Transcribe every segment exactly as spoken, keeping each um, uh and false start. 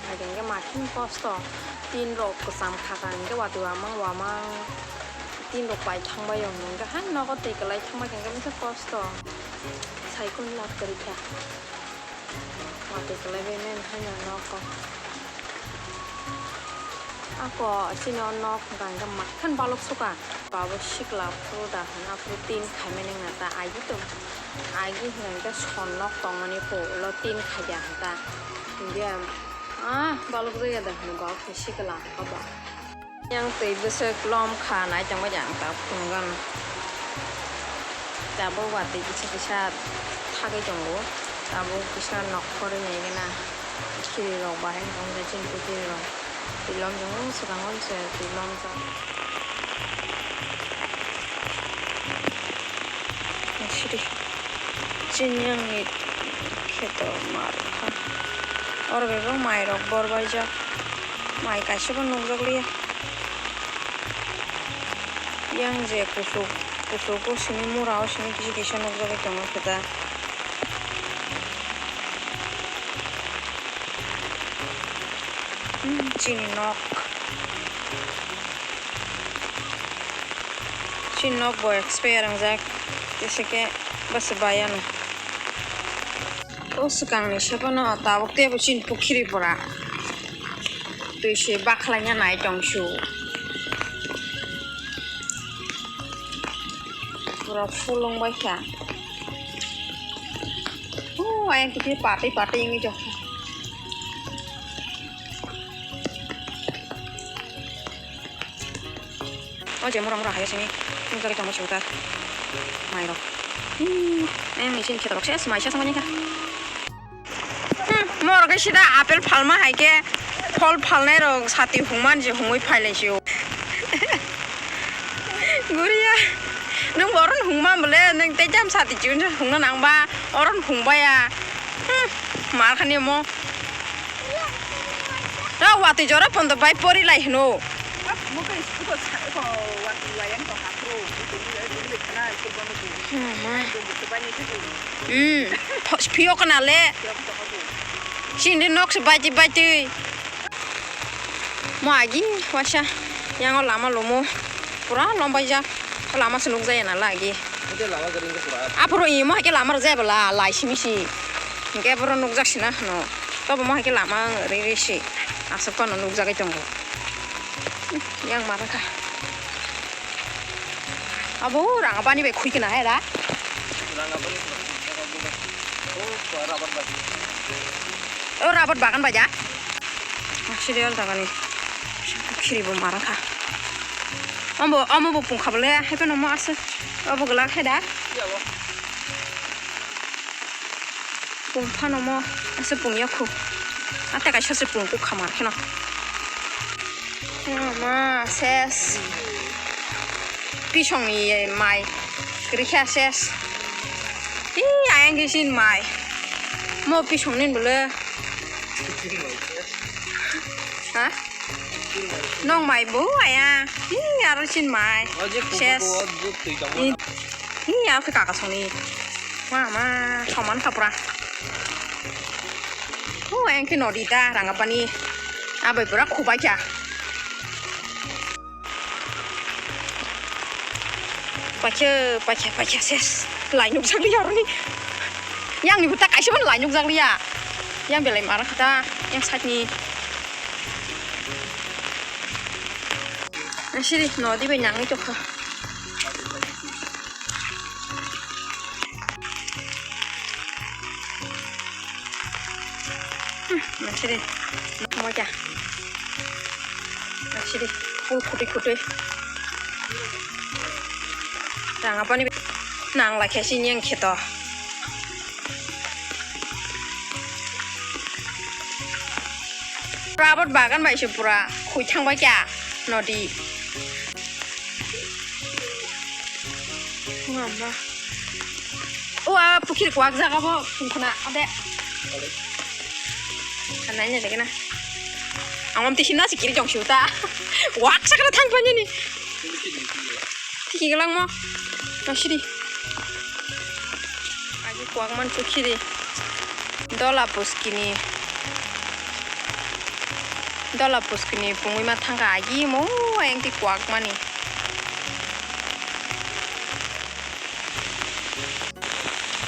Phaikha hwnkhe mathin kosto, tin rok kwcham khaka hwnkhe watwi wamang wamang tin rok pai thangbai o hwnkhe hai nogo twi kwlai thangbai kha hwnkhe misa kosto. Cycle lab kwrwi kha. Watwi kwlaibai mani haino nogo. Ako chini o nok hwnkha hwnkhe matkhan balok suka. Babo sikla phuru da hwna phuru tin khaimani wngna ta agi to agi hwnkha hwnkhe son nok tongmani pho ulo tin khaiya hwnkha. Hwnkhe ah balok rwya da hwna babo khe sikla hwnkha ba. Yang twi bwswk lom kha nai tongbai da ang ta phunukgano. Tabuk watwi kisa kisa thagwi tongo. Tabuk kisa nokhorwi naigwna. Khiri rok bahai wng tong chini pukhiri rok. Twi lom jang o swkang o se twi lom jang. Siri chini yang ni kheto mar kha. Oro bebak mai rok bor baijak. Mai kaisa bo nukjak liya. Yang je kuchuk kuchuk o simi mura o simi kisa kisa nukjagwi tongo khe ta. Hmm, chini nok. Chini nok bo expire wngjak, tei se khe bwswk bai ano. O swkangni se phano tabuk teibo chini pukhiri pora twi se bakhlaina nai tong su. Pura full wng bai kha. O ayang kiphil patwi patwi wngwi tong kha. O je mura mura hai simi nukjagwi tongma suta mai rok. Hmm, ayang ni sini kheto rok ses mai ses wngmani kha. Hmm, moro khe sida apple phalma hai khe phol phalnai rok sati hungman je hungwi phai lai sio. Guriya, nwng bo oro hungma bole nwng tei jam sati chun hungna nang ba oro hungbaya. Hmm, mar khani mo. Ta watwi jora pondo bai pori lai hino. Hmm, phiyok na le. Sindi nok se baiti baiti. Mo agi waisa yang o lama lumo pura lombaijak. O lama se nukjaya na lagi. Aphuru imo hai khe lama rwjai bwla lai simi si. Hinkhe aphuru nukjak sina hwno. Tobo mo hai khe lama ri ri si. Aswk phano nukjagwi tongo. Yang ma kha. Abo ranga bani bai khui kena hai da. O rabar bagan bai da. Serial tagani. Khiri bo mara kha. Ombo omo bo pung kha bole hai phano mo aswk. Obo glak hai da. Pung phano mo ase pung yakhu. Ate kaisa se pung kuk khamar kheno. Ma ses. Pisong ni mai. Rikha ses. Ih, ayang kisin mai. Mo pisong nin bole. Ha? Nong mai bo aya. Ih, aro sin mai. Ses. Ih, aro kaka songni. Ma, ma, soman kapra. Oh, engke nodi ta, ranga pani. Abai pura khubai kya. Paikhe, paikhe, paikhe, ses. Lai nukjak liya aroni. Yang ni buta kaisa ban lai nukjak liya. Yang belai mara kata, yang side ni. Siri, nodi bai nangni tokha. Hmm, naisidi, moja. Naisidi, full khutui khutui. Ranga pani nang lai khe sini yang kheto. Pura abot bagan bai se pura khui thang bai kya nodi. Mama. O a pukhiri kwak jaga bo tongkhna ade. Kanai ne degena. Ang om tisi na sikiri jong siuta. Wak sakra thang panyani. Tiki gelang mo. Nasiri. Agi kwak man pukhiri. Dola puskini. Dola puskini pungwi ma thangkha agi mo ayang ti kwak mani.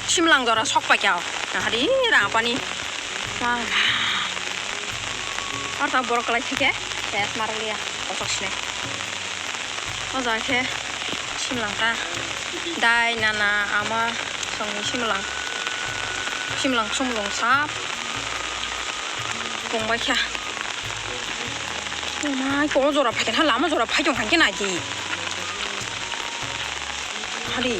Simlang jora sok paikha o. Nahari rang pani. Wah. Ar ta borok kalai thike. Ses marliya. Kosok sine. O jaga khe simlang ta. Dai nana ama songni simlang. Simlang sumlung sap. Pungbai kha. Mai ko jora phai kha lama jora phai tong kha khe nai di. Hari.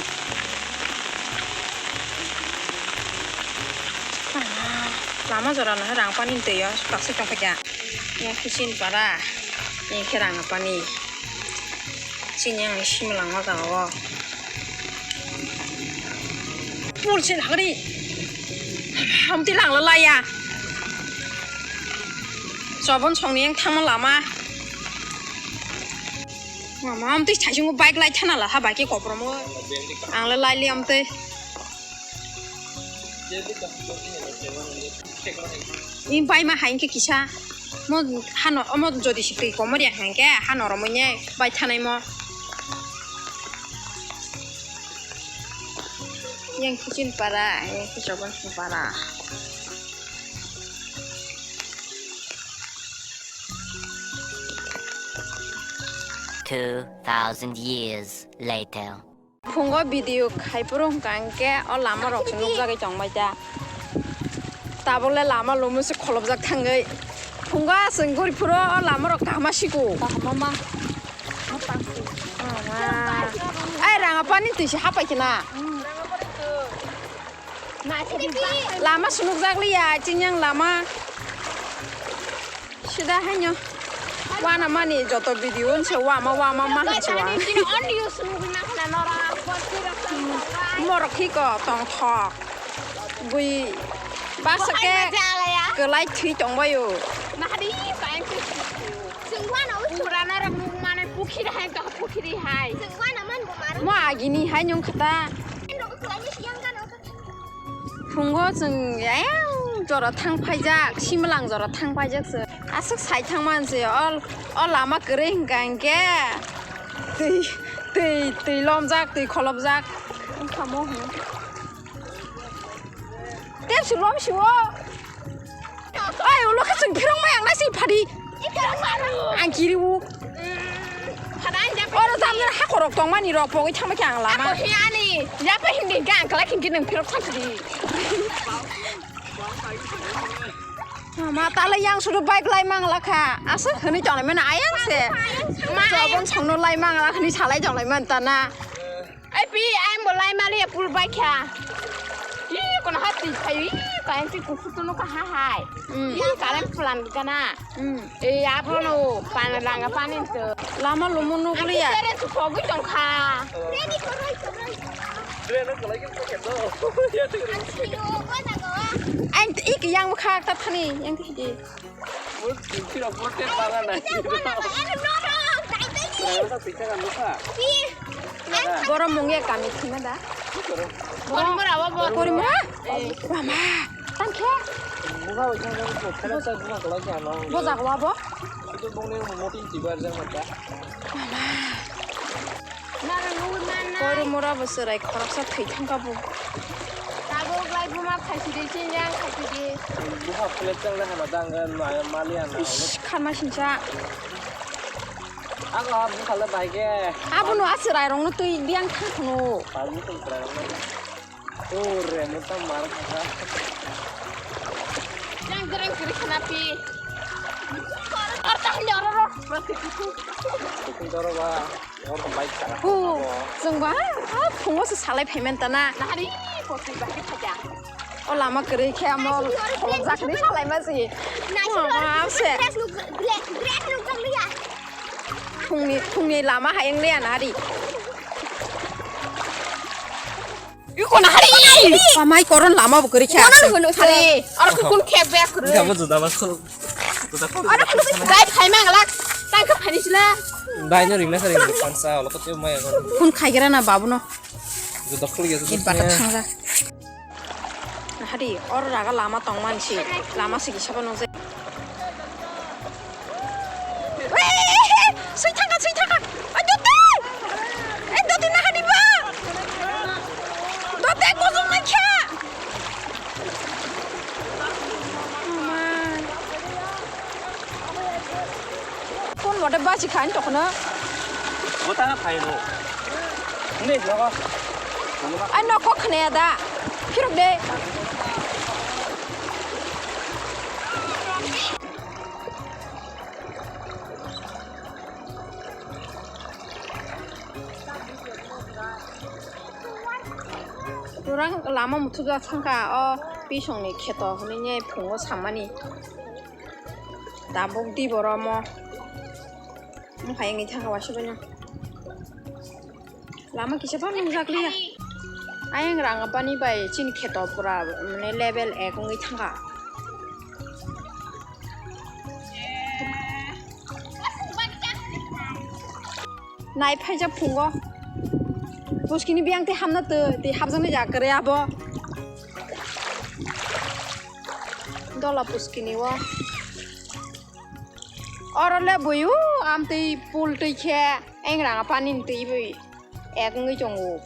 Lama jora no rang pani twi o kaisa tong kha. Yang khe chini para. Yang khe rang pani. Chini yang simlang o jaga o. Pul se lagri. Hamti lang la ya. Sobon songni yang thangma lama. Mama, amtwi saichungo bike lai thana la ha, bike kopromo. Ang le lai li amtwi. Ni bai ma hai khe kisa. Mo hano, omo jodi si twi komor ya hai khe hano romoi ne bai thanai mo. Yang kitchen para, yang kitchen para. Two thousand years later. Phungo video khai phuru hwnkha hwnkhe o lama rok se nukjagwi tongbai ta. Tabuk le lama lumo se kholopjak thangwi. Phungo aswk guri phuru o lama rok kaham ma siko. Kaham ma ma. Ai ranga pani twi se hapai khna. Lama sunukjak liya, chinyang lama. Sida haino. Wana mani joto video unse wama wama ma hanse wa. Morok hiko tong thok. Bui basa ke kelai thwi tongbayo. Chwng wana o chwng rana rok nukmani pukhiri hai, pukhiri hai. Chwng wana man bo maro. Mo agini hai nyung khata. Phungo chwng ayang jora thang phaijak, simlang jora thang phaijak chwng. Aswk sai thang man se o, o lama kwrwi hwnkha hwnkhe twi, twi, twi lomjak, twi kholopjak. Wngkha mo hwn. Tei sulom siwo. Oi, ulo khe chwng phirong mai ang nai si phadi. Ang kiriwo. Oro jamjani hakhorok tongmani rok pogwi thangma khe ang lama. Ako hi ani, ya pa hindi ka ang kalai khingki nang phirok thang phadi. Mama tala yang sudu bike lai mang lakha. Asa hwnwi tongnai mana ayang se. Ma ayang. Jobon songno lai mang lakha ni salai tongnai man tana. Ai pi, ai mo lai mali ya pul bai kha. Ih, kono hati phayu, ih, kain ti kukutu no kaha hai. Hmm. Ih, kalen plan gana. Hmm. Eh, abono pan langa panin to. Lama lumo nukliya. Tere tu pogwi tongkha. Ready korai korai. Dre no kolai ke to. Ang sino ko na go. Ang ik yang kha ta thani, yang ti. Borok mungya kami thina da. Korimura, korimura. Wama, tangkhe. Boja ko abo. Wama. Korimura bo chwrai khoroksa thwi thangkha bo. Tabuk lai buma khaisidi, chinjang khaisidi. Buha plate chang le hana dang, eh, ma-, mali hana. Ish, khanma singsa. Ako ha bukha le bai ge. Abono a chwrai rokno twi biyang thang khno. Pai bukha chwrai rokno. Ore, no ta mar kha. Jang jreng kiri khna pi. Ar ta hli oro ro. Kutung doro ba. Oro bike ta. Hu, chwng ba, ha, phungo se salai phaiman ta na. Nahari, poti ba ke khaja. O lama kwrwi khe amo kholopjak ni salai ma si. Nai si. Amo se. Dress look black, black look jang liya. Phungni, phungni lama hayang liya nari. Iko na hari. Pamai koron lama bo kwrwi kha. Kono hunu hari. Aro kun khek be kwrwi. Gabo juda mas khol. Juda khol. Aro kun dai phai mang lak. Tai kha phani sila. Dai no ringna sari pansa olo ko te maya kono. Kun khaigra na babu no. Juda khol ya juda. Bata thangja. Hari or raga lama tong man si. Lama si kisa kono je. Sui thangkha, sui thangkha. Ai, dote! Ai, dote, nahani ba? Dote, gojong naikha. Kon mote basi khain tokno. Bota khairo. Nde jogo. Ai, nokok khne da. Phirok de. Orang lama muthubjak thangkha o bisongni kheto hwnwi phungo sammani. Tabuk di borok omo. Omo hai wngwi thangkha waisa bai no. Lama kisa phano nukjakliya. Ayang rang apani bai chini kheto pura mane level ek wngwi thangkha. Nai phaijak phungo. Puskini biyang tei hamna twi, twi hapjaknai jaga kwrwi abo. Dola puskini o. Oro le bui o amtwi pul twi khe engrang panini twi bui ek wngwi tongo.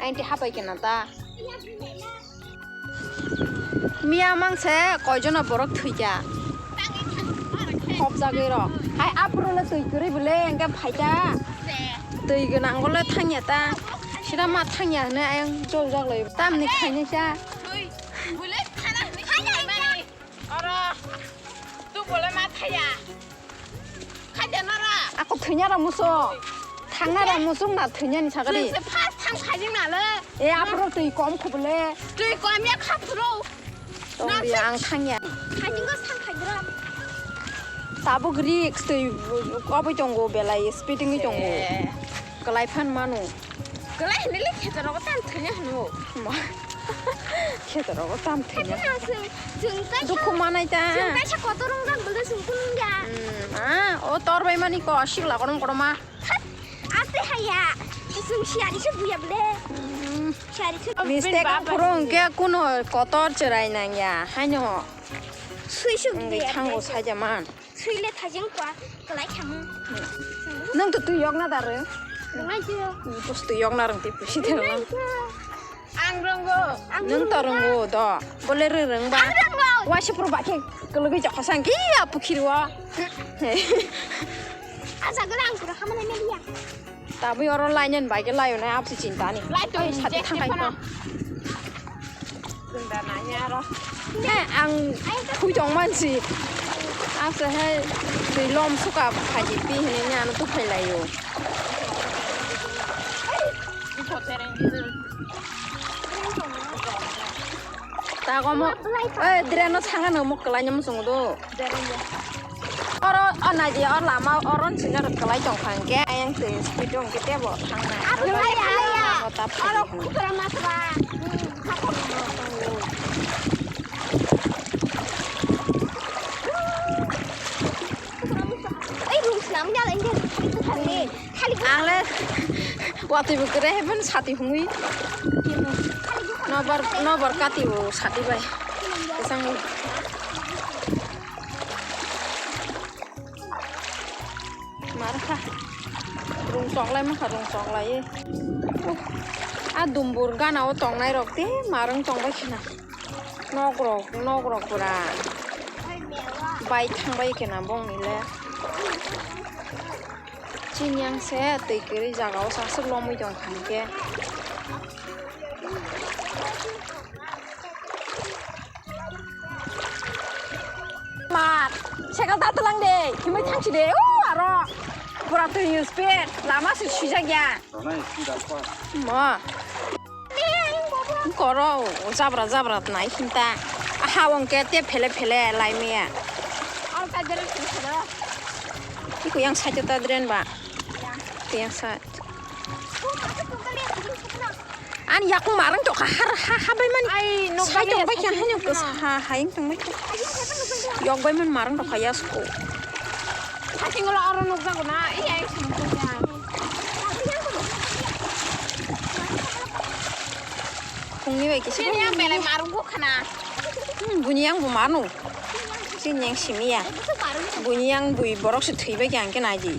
Aini twi hapai khe na ta. Miya mang se koijono borok thwikha. Hopjagwi rok. Hai aphuru le twi kwrwi bole engke phaikha. Twi gwnang bole thangya ta. Sida ma thangya hwnwi ayang jol jak lai. Tamni khainai sa. Oro, tu bole ma thaya. Khaja nara. Ako thwinya ra muso. Thangna ra muso na thwinya ni sagari. First thang khajing na le. E apro twi kom khubule. Twi kom ya khapro. Tong bi ang thangya. Khajing go thang khajra. Tabuk risk twi koboi tongo belai speeding tongo. Kalai phan manu. Kalai hwnwi le kheto rogo tam thanya hwnwi. Ma. Kheto rogo tam thanya. Kheto rogo se, chwng kaisa, dukhu manai ta. Chwng kaisa kotor wng jak bwle chwng kunu wng ya. Hmm, ah, o tor bai mani ko asik la korom korom ma. Aste haya. Chwng siyari se buya bwle. Hmm. Siyari se. Mistake aphuru hwnkhe kuno kotor chwrai nang ya. Haino. Sui suk wngwi thango saja man. Sui le thajeng kwa, kalai khamu. Nwng to twi yokna da rwng? Rwngnai se. Bus twi yokna rwng twi pusi de rwng. Ang rwngo. Nwng to rwngo do. Bole rwng rwng ba. Ang rwngo. Waisa puro ba khe kwlwgwi jokha sang ki a pukhiri o. Asa gana ang pura khamani meliya. Tabwi oro lainani bai khe laio nai absi chintani. Lai to sati thangkai phano. He, ang phui tong mansi. Asa he twi lom suka phaji pi hini ni ano tuphai laio. Tago mo, eh, dreno sanga no mo kwlai no muchungo do. Oro, o naidi, o lama, oro sina rwk kwlai tong kha hwnkhe, ayang twi speed o hwnkhe tebo thangnai. Abo hai, hai, hai. Lama tap oro khidi. Kutra ma tra. Hmm, khakor ma tra. Ei, rung slam ya, ini, ini, ini. Ang le watwi bo kwrwi hai phano sati hwnwi. Nobar, nobar kati bo sati bai. Kwchangwi. Mar kha. Rung choklai mankha, rung choklai. A dumbur gana o tongnai rok te marwng tongbai khna. Nok rok, nok rok pura bai thangbai khe na bongni le. Chini yang se twi kwrwi jaga o sa aswk lomwi tong kha hwnkhe. Ma, cycle ta twlang de, himwi thangsi de, o aro. Pura twi speed, lama se swijak ya. Mo. Koro, jabra, jabra, nai hinta. Aha, wng ke te phele, phele, lai mia. Iko yang side ta drain ba. Te yang side. Ani yakung marang to ha, ha, ha, bai mani. Ai, nok sai bani tong bai kya sakhi hanya ko sakhi ha, ha, yang tong bai kya. Yok bai man marang to kaya sko. Sakhi ngolo aro nok jago na, iya, iya, sakhi ngolo. Phungni bai kisa. Sini yang belai marung ko khana. Hmm, buni yang bu manu. Sini yang simi ya. Buni yang bui borok se thui bai kya angke nai di.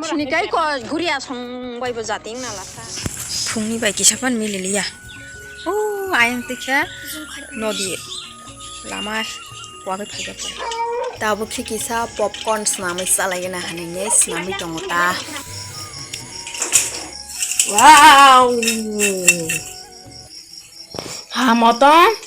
Sini kai ko guri asong bai bo jating na lasa. Phungni bai kisa pan mililiya. O ayang tikha nodi lama wagwi phaijakha. Tabuk khe kisa popcorn swnamwi chalaigwna hinwi swnamwi tongo ta. Wow! Ha motom.